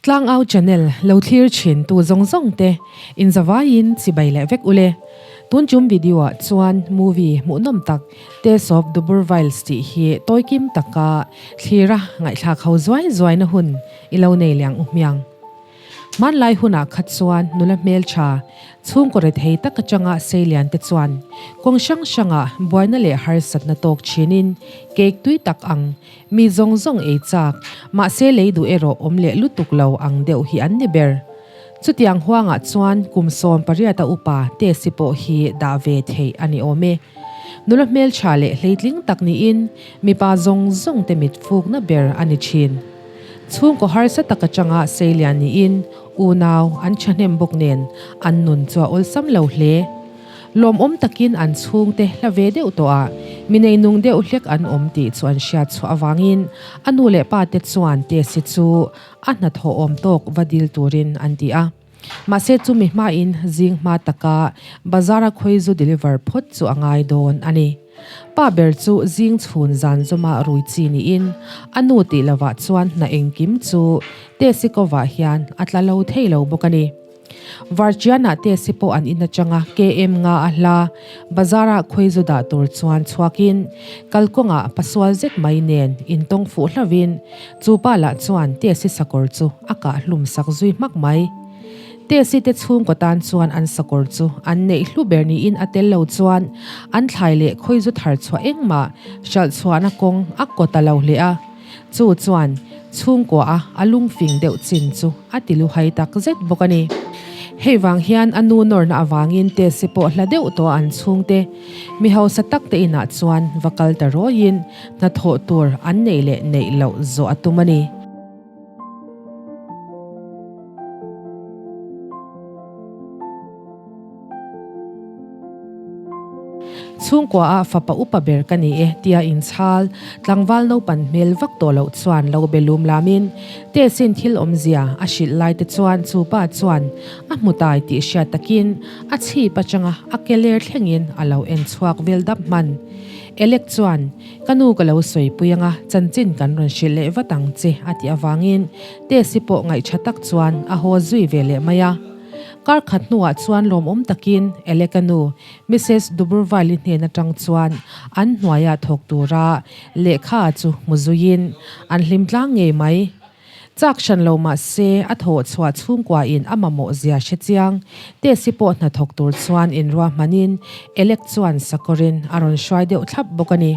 Tlangau channel lo thlir thin tu zawng zawng te in zavaiin chibai leh vek ule. Tun chum video ah chuan movie hmuhnawm tak Tales of Duburviles tih hi tawikim taka thlira ngaihthlak ho zuai zuaina hun i lo nei liang u hmiang. Hmanlai hunah kha chuan nula hmeltha, chhungkaw rethei tak atanga seilian te chuan kawng hrang hrangah buaina leh harsatna tawk thinin cake tui tak ang mi zawng zawng ei chak, mahse lei duh erawh awm leh lutuk lo ang deuh hi an ni ber. Chutiang huangah chuan kum 18 a upa Tesi pawh hi dah ve theih a ni awm e. Nula hmeltha leh hleitling tak niin mipa zawng zawng te mit fukna ber a ni thin. Chhungkaw harsa tak atanga seilian niin unau an thahnem bawk nen an nun chu a awlsam lo hle. Lawmawm takin an chhungte hla ve deuh tawh a, mi neinung deuh hlek an awm tih chu an hriat chhuah avangin a nu leh pa te chuan Tesi chu a hnathawh awm tawk va dil turin an ti a. Mahse chumi hmain zing hma taka bazar-a khawizu deliver phawt chu a ngai dawn a ni. Pa ber chu zing chhun zan zawma rui chi niin a nu tih lovah chuan hna engkim chu Tesikova hian a tla lo thei lo bawk a ni. Varchianah Tesi pawh an in atanga KM nga a hla bazar-ah khawizu dah tur chuan chhuakin kalkawngah pasual zet mai nen intawng fuh hlauhin Chu pa lah chuan Tesi sakawr chu a kah hlum sak zui hmak mai. Tesi te chhungkaw tan chuan an sakawr chu an neih hlu ber niin a tel lo chuan an thlai leh khawizu thar chhuah engmah hralh chhuahna kawng a kaw ta lo hle a. Chu chuan chhungkua a a lungfing deuh chin chu a ti luhai tak zet bawk a ni. Hei vang hian a nu nawrna avangin Tesi pawh hla deuh tawh a an chhungte Mi hausa tak te inah chuan va kal ta rawiin hnathawh tur an neih leh neih loh zawh a tum a ni. Chhungkua ah fapa upa ber ka ni e tia inchhal tlangval naupan hmel vak tawh loh chuan lo be lum lamin Tesin thil awmzia a hrilh lai te chuan chu pa chuan a hmu tai tih hriat takin A chhip atanga a ke ler thlengin a lo en chhuak vel dap hman. Elek chuan, Ka nu ka lo sawipui anga chanchin kan rawn hrilh leh vat ang che a tih avangin Tesi pawh ngaihṭha tak chuan a haw zui ve leh mai a. Kar khat hnuah chuan lawmawm takin Eleka nu Missus Duburvile hnen atang chuan an hnuaia thawk tura lehkha chu hmu zuiin an hlim tlang ngei mai. Chak hran lo mah se, a thawh chhuah chhungkuain a mamawh zia hre chiang. Tesi pawh hnathawk tur chuan inruahmanin Elek chuan sakawrin a rawn hruai deuh thlap bawk a ni.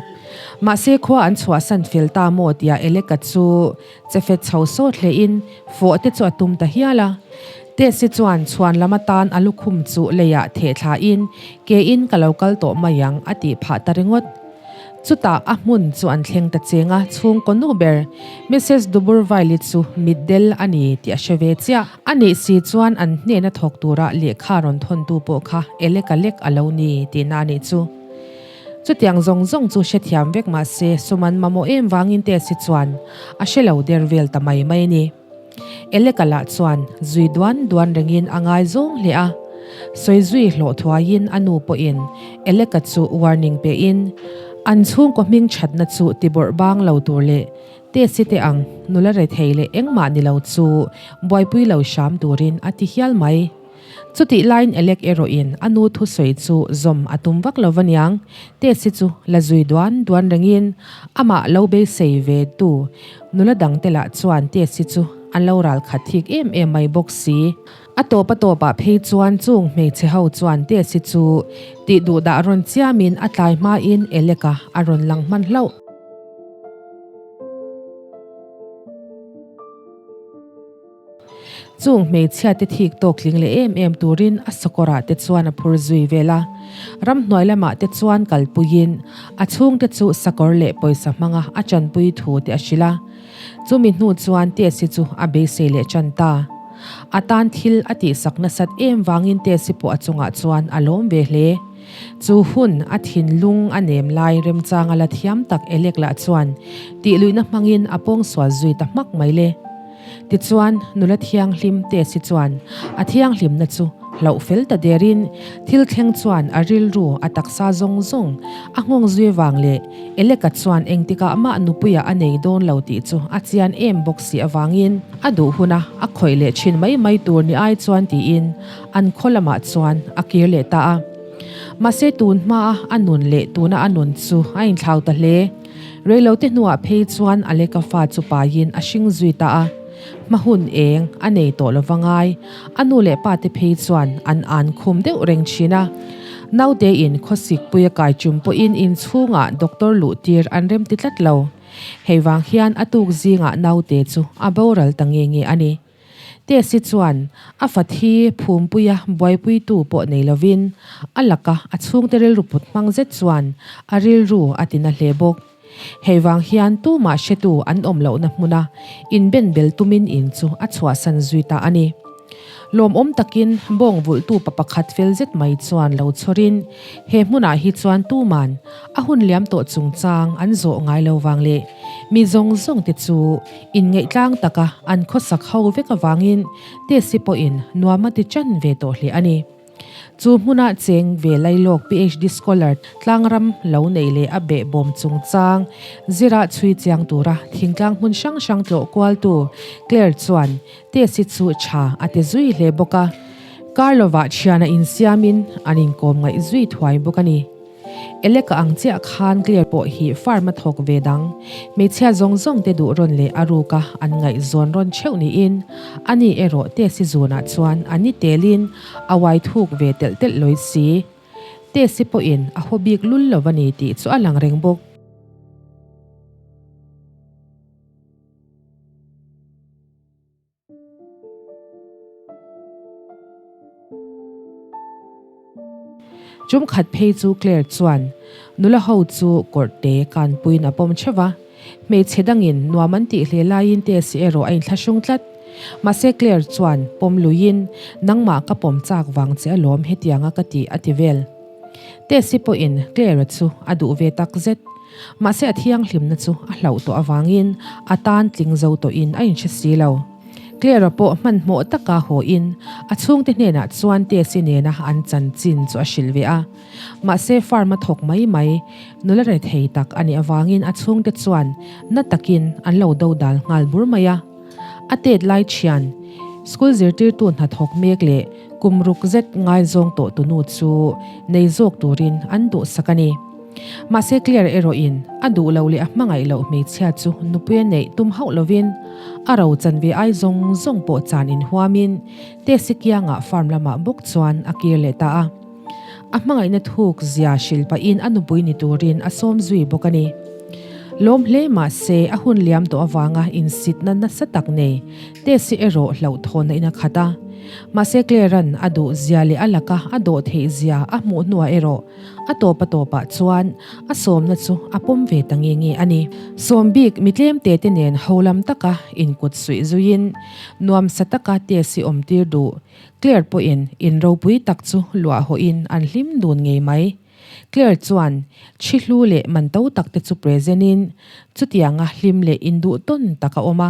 Mahse khua an chhuahsan fel ta maw tia Eleka chu che fet chho sawt hlein fawh te chu a tum ta hial a. Tesi chuan chhuan lam atan a lukhum chu leiah theh thlain kein ka lo kal tawh mai ang a tih phah ta ringawt. Chutah a hmun chu an thleng ta cheng a, chhungkaw nu ber Missus Duburvile chu mitdel a ni tih a hre ve chiah. A nih si chuan an hnena thawk tura lehkha rawn thawntu pawh kha elek a lek a lo ni tihna a nih chu. Chutiang zawng zawng chu hrethiam vek mah se Suman mamawh em vangin Tesi chuan a hre lo der vel ta mai mai a ni. Eleka lah chuan zui duan duan rengin a ngaizawng hle a, sawi zui hlawh thuaiin a nu pawhin Eleka chu warning pein an chhungkaw hming thatna chu ti bawrh bang lo tur leh Tesi te ang nula rethei leh engmah ni lo chu buaipui lo hram turin a ti hial mai. Chutih laiin Elek erawhin a nu thusawi chu zawm a tum vak lo aniang, Tesi chu la zui duan duan rengin amah lo beisei ve tu nula dangte lah chuan Tesi chu an lo ral khat thik em em mai bawk si. A tawp a tawpah phei chuan chung hmeichhe ho chuan Tesi chu tih duh dah rawn chiamin a tlai hmain Eleka a rawn lang hman hlauh. Chung hmeichhia te thik tawk tling leh em em turin a sakawrah te chuan a phur zui vel a. Ramhnuai lamah te chuan kalpuiin a chhungte chu sakawr leh pawisa hmanga a chanpui thu te a hrilh a. Chumi hnu chuan Tesi chu a beisei leh tan ta. A tan thil a tihsak nasat em vangin Tesi pawh a chungah chuan a lawm ve hle. Chu hun a thinlung a nem lai remchanga la thiam tak Elek lah chuan tihluihna hmangin a pawngsual zui ta hmak mai le. Tichuan, nula thianghlim Tesi chuan a thianghlimna chu hlauh fel ta derin thil thleng chuan a rilru a taksa zawng zawng a nghawng zui vang leh Eleka chuan engtikah mah nupuia a nei dawn lo tih chu a chian em bawk si avangin a duh huna a khawih leh thin mai mai tur ni ai chuan tiin an khaw lamah chuan a kir leh ta a. Mahse tun hmaa a nun leh tuna a nun chu a inthlau ta hle. Reilote hnuah phei chuan Aleka fa chu paiin a hring zui ta a. Hma hun eng a nei tawh lo va ngai. A nu leh pa te phei chuan an an khum deuh reng thin a. Naute in khawsik pui a kai chum pawhin inchhungah doctor luh tir an rem ti tlat lo. Hei vang hian a tuk zingah naute chu a boral ta nge nge a ni. Tesi chuan a fa thi phumpuia buaipuitu pawh nei lovin a laka a chhungte rilru put hmang zet chuan a rilru a ti na hle bawk. Hei vang hian tumah hretu an awm lohna hmuna inbenbel tumin in chu a chhuahsan zui ta a ni. Lawmawm takin bawng vulhtu pa pakhat fel zet mai chuan lo chhawrin he hmunah hi chuan tuman a hun liam tawh chungchang an zawh ngai lo vang leh mi zawng zawng te chu Inngaihtlang taka an khawsak ho vek avangin Tesi pawhin nuam a ti ṭan ve tawh hle a ni. Chu hmuna cheng ve lailawk PhD scholar tlangram lo neih leh a behbawm chungchang zira chhui chiang tura thingtlang hmun hrang hrang tlawh kualtu Claire chuan Tesi chu tha a ti zui hle bawk a. Karlovah thiana insiamin an inkawm ngaih zui thuai bawk a ni. Eleka ang chiah khan Claire pawh hi farm a thawk ve dang. Hmeichhia zawng zawng te duh rawn leh a ruka an ngaihzawn rawn theuh niin ani erawh Tesi zunah chuan a ni telin a uai thuk ve telh telh lawi si. Tesi pawhin a haw bik lul lo a ni tih chu a lang reng bawk. Chum khat phei chu Claire chuan nula ho chu kawrhte kanpuiin a pawm theuh va, hmeichhe dangin nuam an tih hle laiin Tesi erawh a inthlahrung tlat. Mahse Claire chuan pawm luiin nangmah ka pawm chak vang che alawm hetianga ka tih a ti vel. Tesi pawhin Claire-a chu a duh ve tak zet. Mahse a thianghlimna chu a hlauh tawh avangin a tan tling zo tawhin a inhre si lo. Claire-a pawh hmanhmawh taka hawiin a chhungte hnenah chuan Tesi nena an chanchin chu a hrilh ve a. Mahse farm a thawk mai mai, nula rethei tak a nih avangin a chhungte chuan na takin an lo dodal nghal bur mai a. A tet lai thian, school zirtirtu hnathawk mek leh kum ruk zet ngaizawng tawh tunu chu nei zawk turin an duhsak a ni. Mahse Claire erawhin a duh loh leh a hmangaih loh hmeichhia chu nupui a neih tum hauh lovin a ro chanve ai zawng zawng pawh chan inhuamin Tesi kiangah farm lamah bawk chuan a kir leh ta a. A hmangaihna thuk zia hrilh pahin a nupui ni turin a sawm zui bawk a ni. Lawm hle mahse a hun liam tawh avanga insitna nasa tak nei Tesi erawh hlauhthawnna in a khat a. Mahse Claire-a'n a duh zia leh a laka a dawh theih zia a hmuh hnuah erawh A tawp a tawpah chuan a sawmna chu a pawm ve ta nge nge a ni. Sawm bik mi tlem te te nen ho lam taka inkut suih zuiin nuamsa taka Tesi awm tir duh Claire pawhin in ropui tak chu luah hawhin an hlim dun ngei mai. Claire chuan thi hlu leh man to tak te chu present in chutianga hlim leh induh tawn tak a awm a.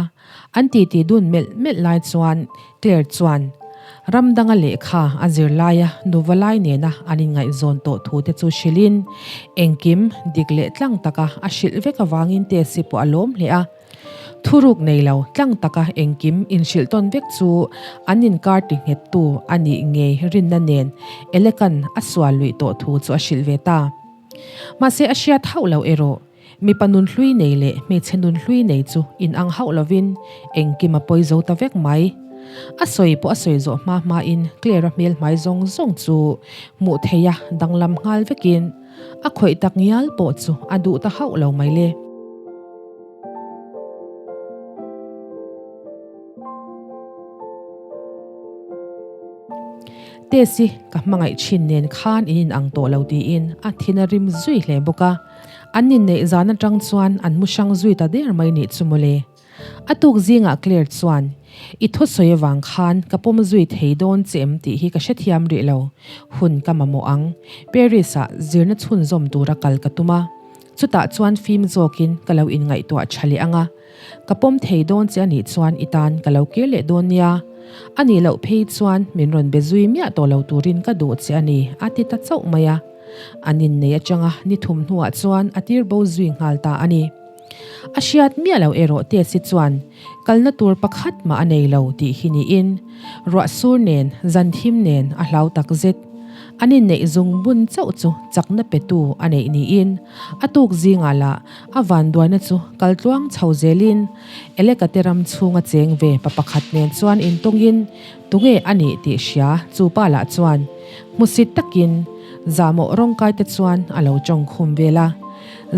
An titi dun melh melh lai chuan Claire chuan ram danga lehkha a zir laia nuva lai nena an inngaihzawn tawh thu te chu hrilhin engkim dik leh tlang taka a hrilh vek avangin Tesi pawh a lawm hle a. Thuruk nei lo tlang taka engkim inhrilh tawn vek chu an inkar ti nghettu a nih ngei rinna nen Elekan a sual luih tawh thu chu a hrilh ve ta. Mahse a hriat hauh lo erawh. Mipa nun hlui nei leh hmeichhe nun hlui nei chu in ang hauh lovin engkim a pawi zo ta vek mai. A sawi pawh a sawi zawh hma hmain Claire-a hmel hmai zawng zawng chu hmuh theih a danglam nghal vekin a khawih tak ngial pawh chu a duh ta hauh lo mai le. Tess-i ka hmangaih thin nen khan in inang tawh lo tiin a thin a rim zui hle bawk a. An inneih zan atang chuan an mu hrang zui ta der mai nih chu mawle. A tuk zingah Claire chuan, I thusawi avang khan ka pawm zui thei dawn che em tih hi ka hrethiam rih lo. Hun ka mamawh ang. Paris-ah zirna chhunzawm tura kal ka tum a. Chutah chuan fim zawkin ka lo inngaihtuah tha leh ang a, ka pawm thei dawn che a nih chuan i tan ka lo kir leh dawn nia. A nih loh phei chuan min rawn be zui miah tawh lo turin ka duh che a ni, a ti ta chauh mai a. An innei atanga ni thum hnuah chuan a tir bo zui nghal ta a ni. A hriat miah lo erawh Tesi chuan kalna tur pakhat mah a nei lo tih hi niin ruah sur nen zan thim nen a hlau tak zet. An inneih zung bun chauh chu chakna petu a neih niin a tuk zingah lah a vanduaina chu kal tluang chho zelin Eleka te ram chhunga cheng ve pa pakhat nen chuan intawngin tunge a nih tih hria chu pa lah chuan hmusit takin zahmawh rawngkai te chuan a lo tawngkhum vel a.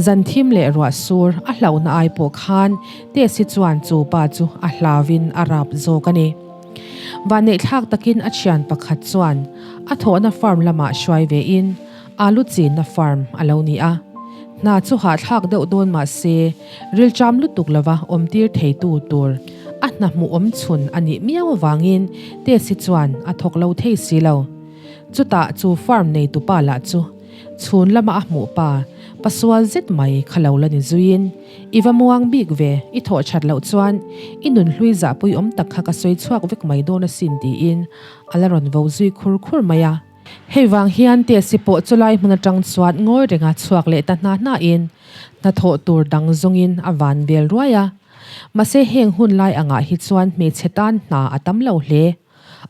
Zan thim leh ruah sur a hlauhna ai pawh khan Tesi chuan chu pa chu a hlauvin a rap zawk a ni. Vanneihthlak takin a thian pakhat chuan a thawhna farm lamah hruai vein alu chinna farm a lo ni a. Hna chu hahthlak deuh dawn mah se rilṭam lutuk lova awmtir theitu tur a hna hmuh awm chhun a nih miau avangin Tesi chuan a thawk lo thei si lo. Chutah chu farm neitupa lah chu Chhun lama a hmuh pa, pasual zet mai kha lo la ni zuiin, I va muang bik ve, i thawh that loh chuan i nunhlui zahpui awm tak kha ka sawi chhuak vek mai dawn asin tiin a la rawn vo zui khur khur mai a. Hei vang hian Tesi pawh chulai hmun atang chuan ngawi renga chhuak leh ta hna hnain hnathawh tur dang zawngin a van vel ruai a. Mahse heng hun lai angah hi chuan hmeichhe tan hna a tam lo hle.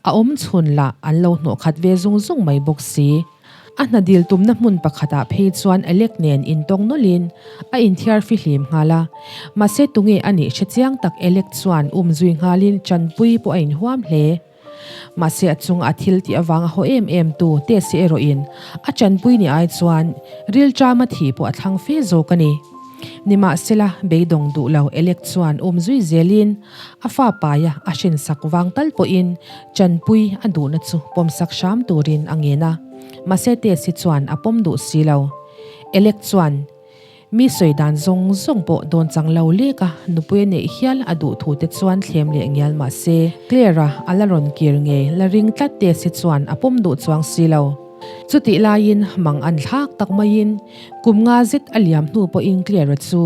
A awm chhun lah an lo hnawh khat ve zung zung mai bawk si. A hna dil tumna hmun pakhatah phei chuan Alec nen intawng nawlhin a inthiar fihlim nghal a. Mahse tunge a nih hre chiang tak Alec chuan um zui nghalin chanpui pawh a inhuam hle. Mahse a chunga a thil tih avanga haw em em tu Tesi erawhin a chanpui ni ai chuan rilṭama thih pawh a thlang fe zawk a ni. Nimahsela beidawng duh lo Alec chuan um zui zelin A fa paia a hrinsak vang tal pawhin chanpui a duhna chu pawmsak hram turin a ngen a, mahse Tesi chuan a pawm duh si lo. Elek chuan mi sawi dan zawng zawng pawh dawn chang lo lek a, nupui a neih hial a duh thu te chuan thlem leh ngial mahse Claire-a a la rawn kir ngei la ring tlat Tesi chuan a pawm duh chuang si lo. Chutih laiin mang an thlak tak maiin kum nga zet a liam hnu pawhin Claire-a chu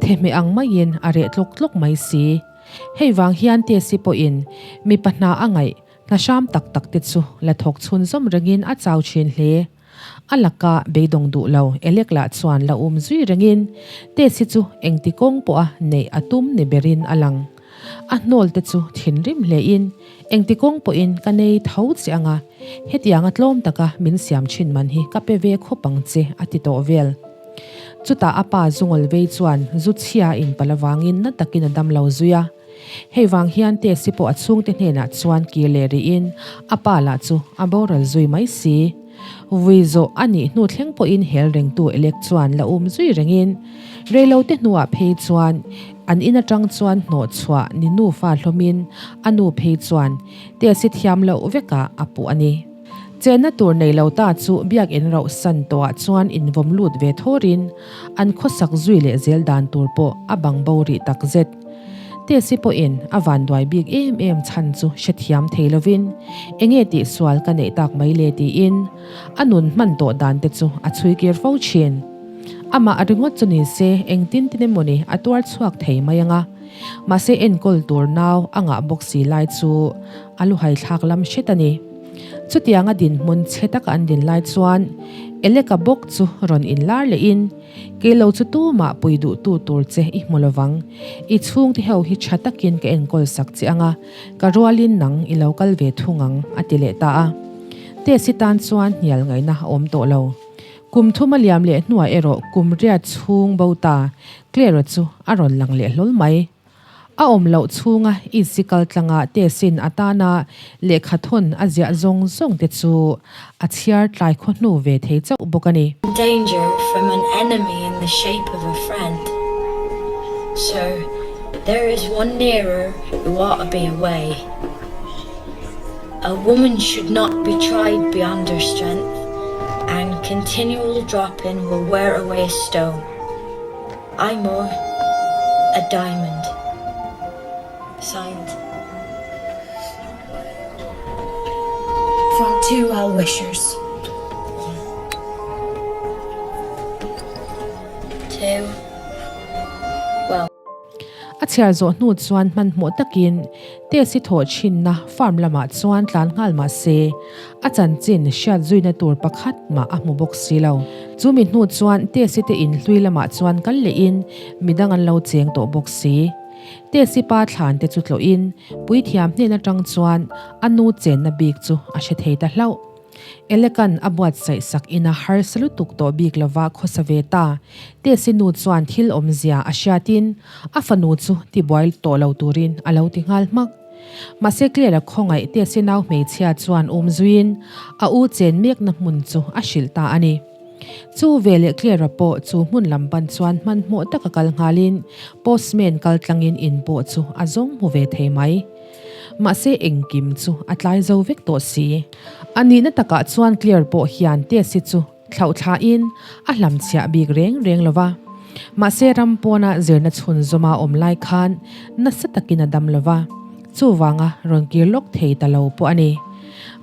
thehmeh ang maiin a reh tlawk tlawk mai si. Hei vang hian Tesi pawhin mipa hna a ngaih hna hram tak tak te chu la thawk chhunzawm rengin a chau thin hle. A laka beidawng duh lo Elek lah chuan la um zui rengin Tesi chu engti kawng pawha neih a tum ni berin a lang. A hnawl te chu thinrim hlein engti kawng pawhin ka nei tho che anga, hetianga tlawm taka min siam thin man hi ka pe ve khawp ang che a ti tawh vel. Chutah a pa Zungawl vei chuan zu chhia in pal avangin na takin a dam lo zui a. Hei vang hian Tesi pawh a chhungte hnenah chuan kir leh rihin a pa lah chu a boral zui mai si. Vui zawh a nih hnu thleng pawhin hel rengtu Elek chuan la um zui rengin reilote hnuah phei chuan an in atang chuan hnawh chhuah ni nufa hlawmin a nu phei chuan Tesi thiam loh vekah a puh a ni. Chenna tur nei lo ta chu biakinn rauh san tawhah chuan invawm lut ve thawrin an khawsak zui leh zel dan tur pawh a bang bo rih takzet. Tesi pawhin a vanduai bik em em chhan chu hrethiam thei lovin enge tih sual ka neih tak mai le tiin a nun hman tawh dan te chu a chhui kir fo thin. Amah a ringawt chu ni se engtin tin emawni a tuar chhuak thei mai anga mahse enkawl tur nau a ngah bawk si lai chu a luhai thlak lam hret a ni. Chutianga dinhmun chhe taka an din lai chuan Eleka bawk chu rawn inlar lehin Kei lo chu tumah pui duhtu tur che i hmu lovang. I chhungte ho hi tha takin ka enkawl sak che anga, ka rualin nang i lo kal ve thung ang, a ti leh ta a. Tesi tan chuan hnial ngaihna a awm tawh lo. Kum thum a liam leh hnuah erawh kum riat chhung bo ta Claire-a chu a rawn lang leh hlawl mai. A awm loh chhunga Izzy kal tlanga Tesin atana lehkha thawn a ziah zawng zawng te chu a chhiar tlai khaw hnu ve thei chauh bawk a ni. Danger from an enemy in the shape of a friend So there is one nearer who ought to be away A woman should not be tried beyond her strength And continual dropping will wear away a stone I more a diamond. Signed. From two well-wishers. to, well. A chhiar zawh hnu chuan hmanhmawh takin Tess-i thawh thinna farm lamah chuan tlan nghal mah se, a chanchin hriat zuina tur pakhat mah a hmu bawk si lo. Chu mi hnu chuan Tess-i te in hlui lamah chuan kal lehin midang an lo cheng tawh bawk si. Tess-i pa thlan te chu tlawhin puithiam hnen atang chuan a nu chenna bik chu a hre thei ta hlauh. Elekan a buatsaih sak ina harsa lutuk tawh bik lova khawsa ve ta. Tesi nu chuan thil awmzia a hriatin a fanu chu tibuai tawh lo turin a lo ti nghal hmak. Mahse Claire-a khawngaih Tesi nau hmeichhia chuan um zuiin a u chen mekna hmun chu a hrilh ta a ni. Chu veleh Claire-a pawh chu hmun lam pan chuan hmanhmawh taka kal nghalin postman kal tlangin in pawh chu a zawng hmu ve thei mai. Mahse engkim chu a tlai zo vek tawh si. A nihna takah chuan Claire pawh hian Tess-i chu thlauh thlain a hlamchhiah bik reng reng lo va. Mahse ram pawna zirna chhun zawma awm lai khan nasa takin a dam lo va, chuvanga rawn kir lawk thei ta lo pawh a ni.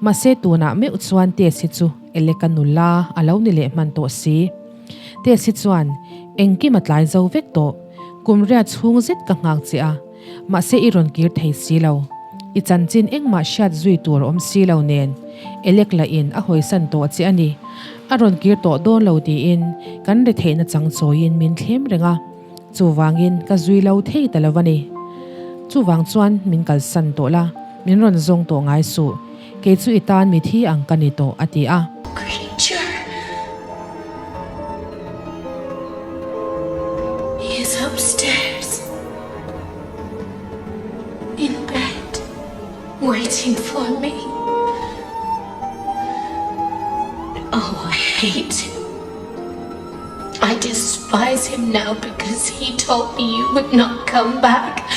Mahse tunah meuh chuan Tess-i chu Eleka nula a lo ni leh hman tawh si. Tess-i chuan engkim a tlai zo vek tawh, kum riat chhung zet ka nghak che a, Mahse i rawn kir thei si lo. I chanchin engmah hriat zui tur awm si lo nen Elek lah in a hawisan tawh che a ni. A rawn kir tawh dawn lo tiin kan ri theihna chang chawiin min thlem reng a. Chuvangin ka zui lo thei ta lo a ni. Chuvang chuan min kalsan tawh la, min rawn zawng tawh ngai suh. Kei chu i tan mi thi ang ka ni tawh a ti a. Creature. He is upstairs in bed waiting for me. Oh, I hate him. I despise him now because he told me you would not come back.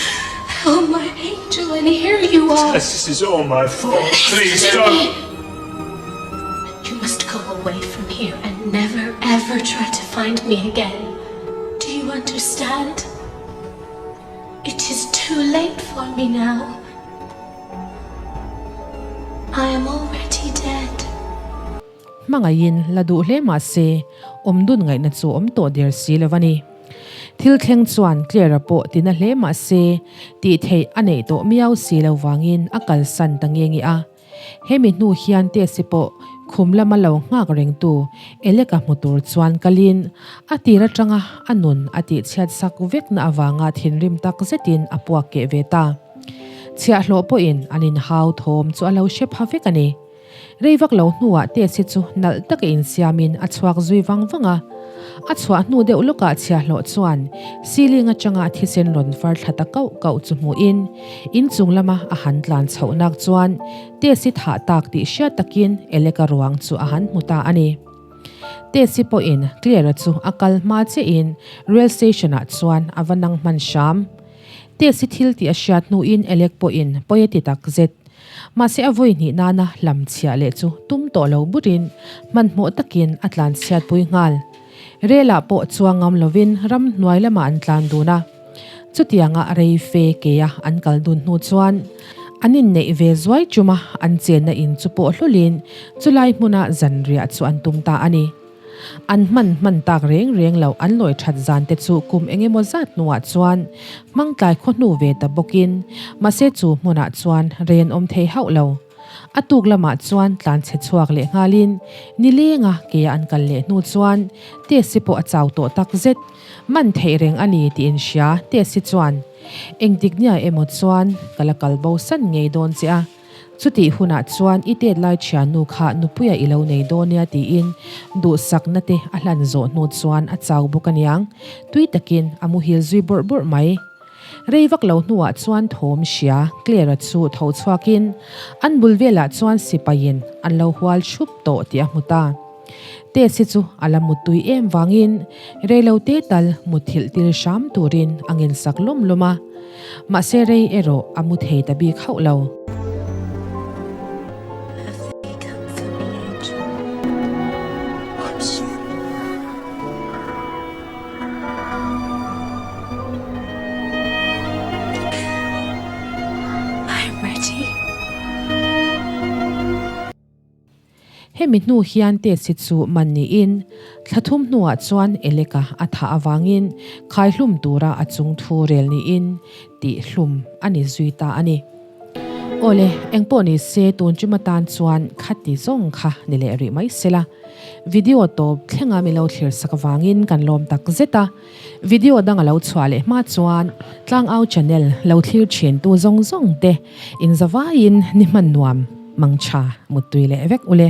Oh, my angel, and here you are. This is all my fault. Please don't. You must go away from here and never ever try to find me again. Do you understand? It is too late for me now. I am already dead. Hmangaihin la duh hle mah se, awm dun ngaihna chu awm tawh der si lo a ni. Thil thleng chuan Claire-a pawh tina hle mah se, tih theih a neih tawh miau si lo vangin a kalsan ta nge nge a. Hemi hnu hian Tesi pawh khum lama lo nghak rengtu Eleka hmu tur chuan kalin a tir atanga a nun a tihchhiat sak vekna avanga thinrim tak zetin a puak keh ve ta. Chhiahhlawh pawhin an inhau thawm chu a lo hre pha vek a ni. Rei vak lo hnuah Tesi chu nalh taka insiamin a chhuak zui vang vang a. A chhuah hnu deuh lawkah chhiahhlawh chuan ceiling atanga thisen rawn far thla ta kauh kauh chu hmuhin inchung lama a han tlan chhoh nak chuan Tesi thah tak tih hriat takin Eleka ruang chu a han hmu ta a ni. Tesi pawhin Claire-a chu a kal hma chiahin rail station-ah chuan a va nang hman hram. Tesi thil tih a hriat hnuin Elek pawhin pawi a ti tak zet. Mahse a vawi hnih nana hlam chhiah leh chu tum tawh lo burin hmanhmawh takin a tlan chhiat pui nghal. Relah pawh chuang ngam lovin ram hnuai lamah an tlan dun a. Chutianga rei fe keia an kal dun hnu chuan an inneih ve zuai chuma an chenna in chu pawh hlulin chulai hmuna zanriah chu an tum ta a ni. An hman hman tak reng reng loh an lawi that zan te chu kum eng emaw zat hnuah chuan hmangtlai khaw hnu ve ta bawkin mahse chu hmunah chuan ren awm thei hauh lo. A tuk lamah chuan tlan chhe chhuak leh nghalin nilenga keia an kal leh hnu chuan Tesi pawh a chau tawh tak zet. Man theih reng a ni tih inhria Tesi chuan engtik nia emaw chuan ka la kal bo san ngei dawn che a. Chutih hunah chuan i tet lai thiannu kha nupuia i lo nei dawn nia tiin duhsakna te a hlan zawh hnu chuan a chau bawk aniang. Tui takin a muhil zui bawrh bawrh mai. Rei vak lo hnuah chuan thawm hria Claire-a chu tho chhuakin an bul velah chuan sipaiin an lo hual thup tawh tih a hmu ta. Tess hi chu a la muttui em vangin reilote tal mutthilh tir hram turin a ngensak lawm lawm a. Mahse rei erawh a mu thei ta bik hauh lo. Hemi hnu hian Tesi chu man niin thla thum hnuah chuan Eleka a thah avangin khaihlum tura a chung thu rel niin tih hlum a ni zui ta a ni. Awle, engpawh ni se tun ṭum atan chuan khati zawng kha ni leh rih mai sela. Video tawp thlenga mi lo thlir sak avangin kan lawm tak zet a. Video dang a lo chhuah leh hma chuan Tlangau channel lo thlir thin tu zawng zawng te inzavaiin ni hman nuam mangtha muttui leh vek ule.